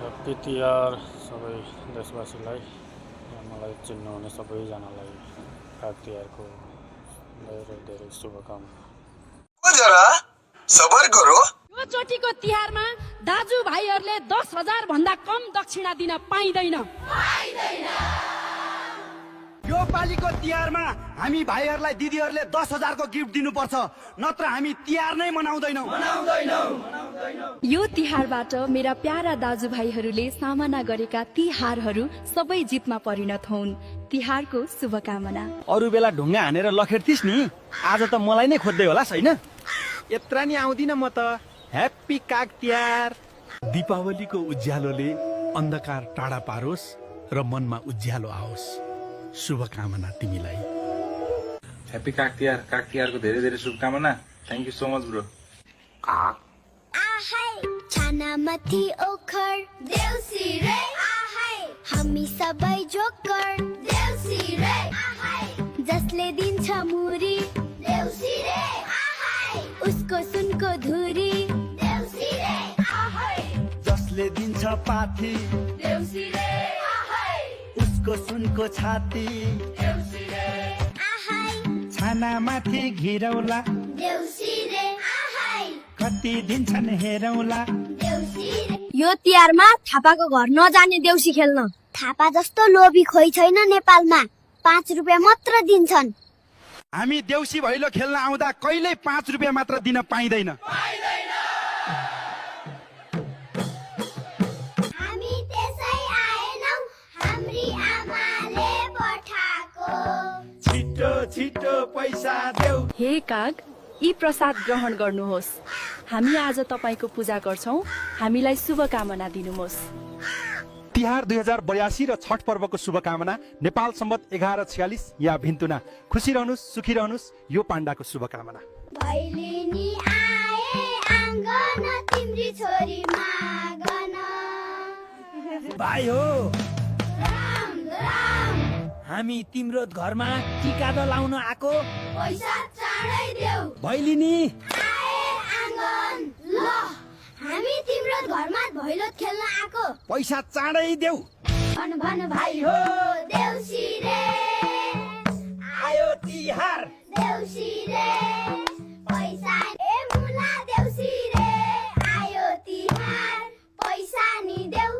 Happy Tihar सबै देशवासीलाई मलाई चिन्नुहुने सबैजनालाई काग तिहारको धेरै धेरै शुभकामना। जरा सबर करो। यो चोटीको तिहारमा दाजुभाइहरूले 10,000 भन्दा कम दक्षिणा दिन पाइँदैन। यो पालिको तिहारमा हामी भाइहरूलाई दिदीहरूले 10,000 को गिफ्ट दिनुपर्छ, नत्र हामी तिहार नै मनाउँदैनौँ। यो तिहारबाट मेरा प्यारा दाजुभाइहरूले सामना गरेका ती हारहरू सबै जितमा परिणत हुन्। तिहारको शुभकामना। अरू बेला ढुङ्गा हानेर लखेड्थिस् नि, आज त मलाई नै खोज्दै होला छैन? यत्रा नि आउँदिन म त। ह्याप्पी काग तिहार। दीपावलीको उज्यालोले अन्धकार टाढा पारोस् र मनमा उज्यालो आओस्। शुभकामना तिमीलाई। ह्याप्पी काग तिहारको धेरै धेरै शुभकामना। Thank you so much bro. छानामाथि ओखर देउसी रे हामी सबै जोकर देउसी रे जसले दिन्छ मुरी देउसी रे उसको सुनको धुरी देउसी रे जसले दिन्छ पाथी देउसी रे उसको सुनको छाती देउसी रे छानामाथि घिरौला देउसी रे कति दिन्छन् हेरौला। देउसी रे। यो तिहारमा थापाको घर नजाने देउसी खेल्न। थापा जस्तो लोभी खोइ छैन नेपालमा। 5 रुपियाँ मात्र दिन्छन्। हामी देउसी भैलो खेल्न आउँदा कहिल्यै 5 रुपियाँ मात्र दिन पाइँदैन। हामी त्यसै आएनौं, हाम्री आमाले पठाएको। छिटो छिटो पैसा देऊ। हे काग, यी प्रसाद ग्रहण गर्नुहोस्। हामी आज तपाईको पूजा गर्छौं, हामीलाई शुभकामना दिनुहोस्। तिहार 2082 र छठ पर्वको शुभकामना। नेपाल सम्बत 1146 या भिन्तुना। खुसी रहनुस्, सुखी रहनुस्, यो पाण्डाको शुभकामना। भैलिनी आए आँगन तिम्री छोरी मागन। भाइ हो, राम राम हामी तिम्रो घरमा टिका त लाउन आएको। पैसा चाँडै देऊ। भैलिनी आए आँगन ल हामी तिम्रो घरमा भैलो खेल्न आएको। पैसा चाँडै देऊ। भन भन भाइ हो देउसी रे आयो तिहार। देउसी रे पैसा ए मुला देउसी रे आयो तिहार। पैसा नि देऊ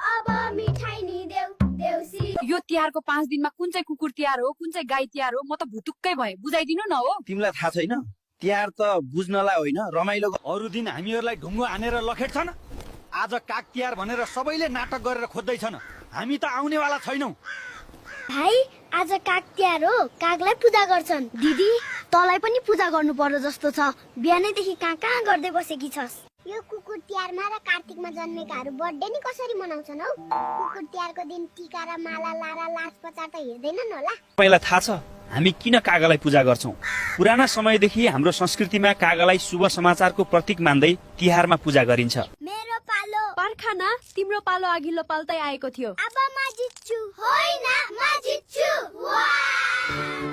अब मिठाई नि देऊ देउसी। यो तिहारको 5 दिनमा कुन चाहिँ कुकुर तिहार हो, कुन चाहिँ गाई तिहार हो, म त भुतुक्कै भए। बुझाइदिनु न हो। तिमीलाई थाहा छैन? तिहार त बुझ्नलाई होइन, रमाइलो। अरू दिन हामीहरूलाई ढुङ्गो हानेर लखेड्छन्, आज काग तिहार भनेर सबैले नाटक गरेर खोज्दैछन्। हामी त आउनेवाला छैनौँ। भाइ आज काग तिहार हो, कागलाई पूजा गर्छन्। दिदी तँलाई पनि पूजा गर्नु पर्यो जस्तो छ। बिहानैदेखि कहाँ गर्दै बसेकी छस्? यो कुकुर तिहारमा र कार्तिकमा जन्मेकाहरू बर्थडे नि कसरी मनाउँछन् हौ? कुकुर तिहारको दिन टीका र माला लारा लास पचार त हेर्दैनन् होला। तपाईँलाई थाहा छ हामी किन कागलाई पूजा गर्छौं? पुराना समयदेखि हाम्रो संस्कृतिमा कागलाई शुभ समाचारको प्रतीक मान्दै तिहारमा पूजा गरिन्छ। मेरो पालो पर्खाना, तिम्रो पालो अघिल्लो पाल्दै आएको थियो। अब म जित्छु। होइन म जित्छु। वाह!